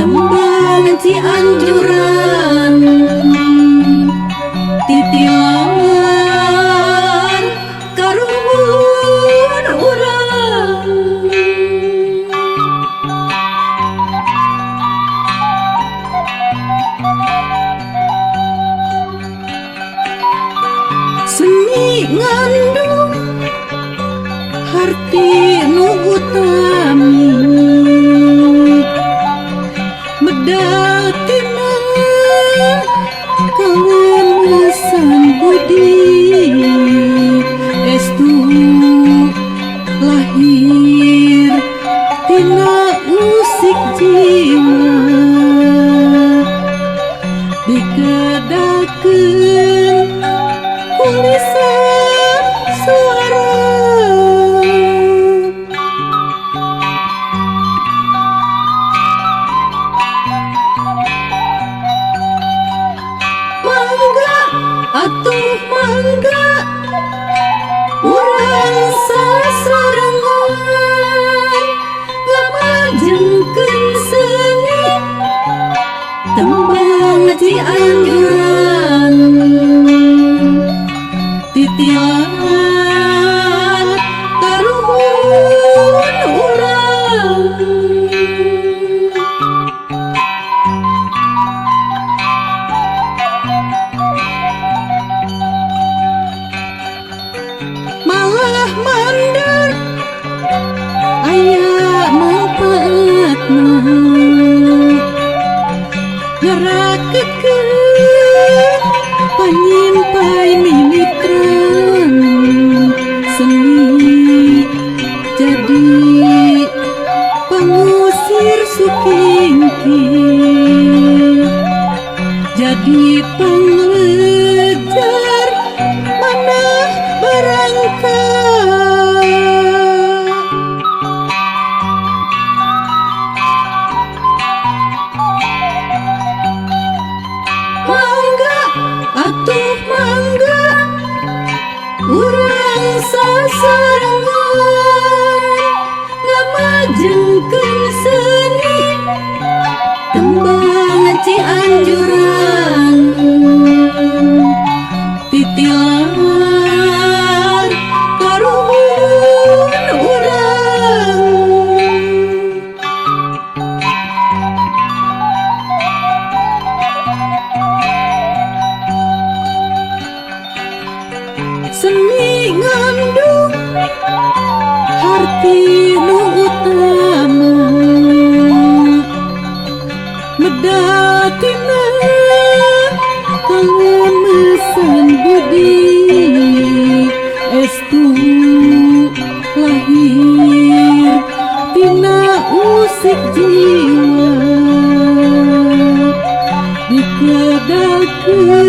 Tembang Cianjuran, titilar karuhun urang. Seni ngandung harti nu utami, medal tina kalemesan budi, estu lahir tina usik jiwa, dikedalkeun ku lisan suara. Mangga atuh mangga, urang sasarengan ngamajengkeun seni tembang Cianjuran, titilar karuhun urang. Malah mandar aya manfaatna, ngaraketkeun panyimpai mimitran. Seni jadi pengusir sukingki, jadi penglejar manah barangka. Mangga atuh mangga, urang sasarengan ngamajengkeun seni tembang Cianjuran, titilar karuhun urang. Seni ngandung harti nu utama, medal tina kalemesan budi, estu lahir tina usik jiwa, dikedalkeun